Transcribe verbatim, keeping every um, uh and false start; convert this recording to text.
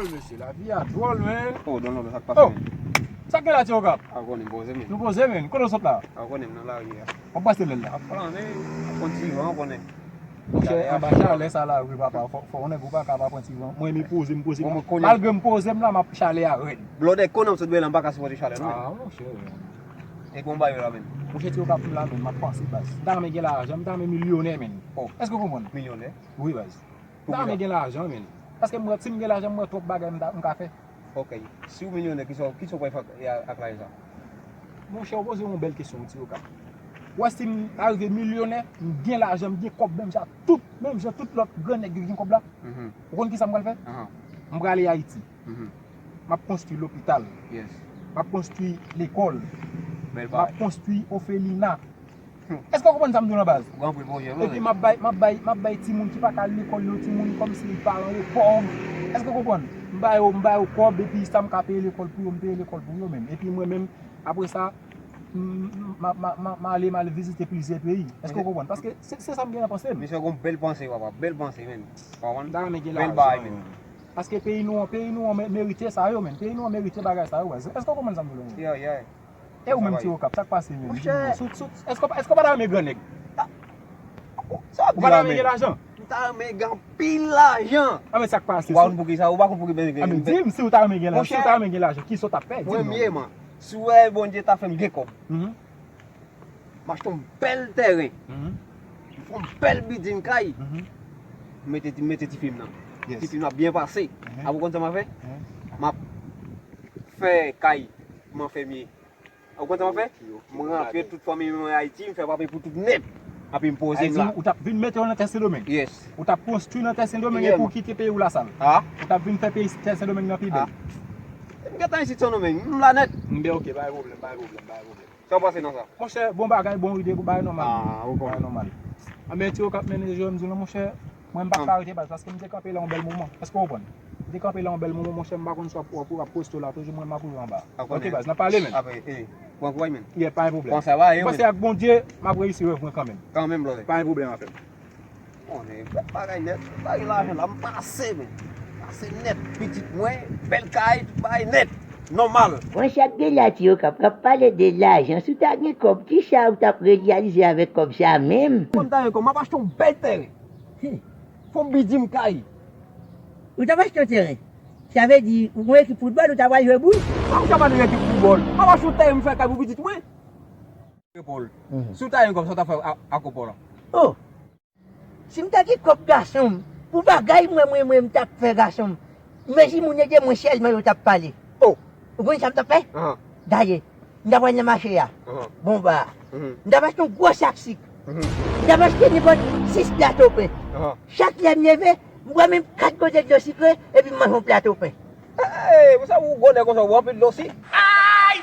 Mesye, lavi a dwòl, men. Oh, Don Lolo, sa k pase, men? Sa k gen la, Ti Okap? A, w konnen, m poze, men. Nou poze, men. Kote w sot la? A, w konnen, m nan lari a. W ap pase lè la? Ap flane, ap pran ti van, w konnen. Monchè, anba chalè sa la, wi, papa, fò, fò w nèg ou pa ka pa pran ti van. Mwen, m poze, m poze. Bon, mwen konnen. Malgre m poze, m la, m ap chalè a rèd. Blòdè, konnen m sot byen la, m pa ka sipòte chalè, non, men. A, monchè. E bon bagay la, men. Monchè, Ti Okap, m la, men, m ap panse, baz. M ta renmen gen lajan, m ta renmen milyonè, men. Oh. Èske w konprann? Milyonè? Wi, baz. M ta renmen gen lajan, men. Paske m wè, si m gen lajan, m wè twòp bagay m ta, m ka fè. Ok. Si w milyonè, kisa, kisa w pral fè ak, ak lajan sa? Monchè, ou poze yon bèl kesyon, Ti Okap. Ou wè, si m arive milyonè, m gen lajan, m gen kòb menm jan, tout, menm jan tout lòt gran nèg yo gen kòb la. Mhm. Ou konn kisa m pral fè? Ahan. M prale Ayiti. Mhm. M ap konstwi lopital. Yes. M ap konstwi lekòl. Bèl bagay. M ap konstwi ofelina. Èske w konprann sa m di w lan baz? Ou gen anpil pwojè vre. Epi m ap bay, m ap bay, m ap bay timoun ki pa ka al lekòl yo, timoun kòmsi paran yo pòv. Èske w konprann? M ba yo, m ba yo kòb, epi sa m ka peye lekòl pou yo, m peye lekòl pou yo menm. Epi mwen menm, apre sa, m, m, m, m, m, m ale, m ale vizite plizyè peyi. Èske w konprann? Paske se, se sa m gen nan panse m. Misye gon bèl panse, papa. Bèl panse, men. Ou konprann? M ta renmen gen lajan, men. Bèl bagay, men. Paske peyi nou an, peyi nou an me-, merite sa yo, men. Peyi nou an merite bagay sa yo, baz. Èske w konprann sa m di w lan? Yeah, yeah. E ou menm, Ti Okap, sa k pase menm? Monchè. Sou, sou, èske, èske w pa ta renmen gran nèg? Sa w ap di la, men? Ou pa ta renmen gen lajan? M ta renmen gen anpil lajan. A, men sa k pase? Ou pa konn poukisa, ou pa konn poukisa. A, men di m, si w ta renmen gen lajan, si w ta renmen gen lajan, kisa w t ap fè? Di m non. Premyèman, si w wè Bondye ta fè m gen kòb, mhm, m achte yon bèl tèren. Mhm. M fè yon bèl bidin kay. Mhm. M mete, m mete tifi m nan. Yes. Tifi m nan ap byen pase. Mhm. Apre w konn sa m ap fè? Mhm. M ap fè kay pou m an fèmye. Ou konprann sa m ap fè? M rantre tout fanmi mwen Ayiti, m fè papye pou tout nèt. Epi m poze m la. Ou t ap vin mete yo nan tè Sendomeng? Yes. Ou t ap konstwi nan tè Sendomeng epi w kite peyi w la sal? A? Ou t ap vin fè peyi tè Sendomeng nan pi bèl? M gentan isit Sendomeng, m la nèt. M byen, ok, pa gen pwoblèm, pa gen pwoblèm, pa gen pwoblèm. Sa w panse nan sa? Monchè, bon bagay, bon ide, bagay nòmal. A, ou konprann. Bagay nòmal. Anben, Ti Okap, men jan m di w lan, monchè, mwen m pa ka rete baz, paske m te kanpe la yon bèl moman. Èske w konprann? M te kanpe la yon bèl moman, monchè, m pa konn si w ap, w ap, w ap poste w la toujou, mwen m ap rive anba. Ok, baz, n ap pale, men. Apre, e, pran kouraj, men. Yeah, pa gen pwoblèm. Pran sa va, e, men. M panse ak Bondye, m ap reyisi rèv mwen kanmenm. Kanmenm, brother. Pa gen pwoblèm avè m. Konnen, bèl bagay nèt, bèl bagay lajan la, m pase, men. Pase nèt, pitit mwen, bèl kay, tout bagay nèt, nòmal. Mwen chak de la Ti Okap, k ap pale de lajan, si w ta gen kòb, kisa ou t ap reyalize avèk kòb sa menm? Mwen m ta gen kòb, m ap achte yon bèl tèren. Hmm. Fè yon bidin kay. Ou t ap achte yon tèren? Sa vle di, ou gon ekip foutbòl, ou ta pral jwe boul? Sa m ka pa nan ekip foutbòl? M ap achte yon tèren, m fè kay pou pitit mwen. Epòl. Mhm. Si w ta gen kòb, sa w t ap fè a, ak epòl la? Oh! Si m ta gen kòb gason m, pou bagay mwen, mwen, mwen, m t ap fè gason m. Mezi moun ede mwen sèlman yo t ap pale. Oh! Ou konn sa m t ap fè? Ahan. Dayè, m t ap al nan mache a. Ahan. Bon ba. Mhm. M t ap achte yon gwo sak sik. Mhm. M t ap achte nenpòt sis plato pen. Ahan. Chak lè m leve, m bwè menm kat gode dlo sikre, epi m manje yon plato pen. Ey, pou sa ou gwo nèg konsa, ou bwè anpil dlo si? Ay!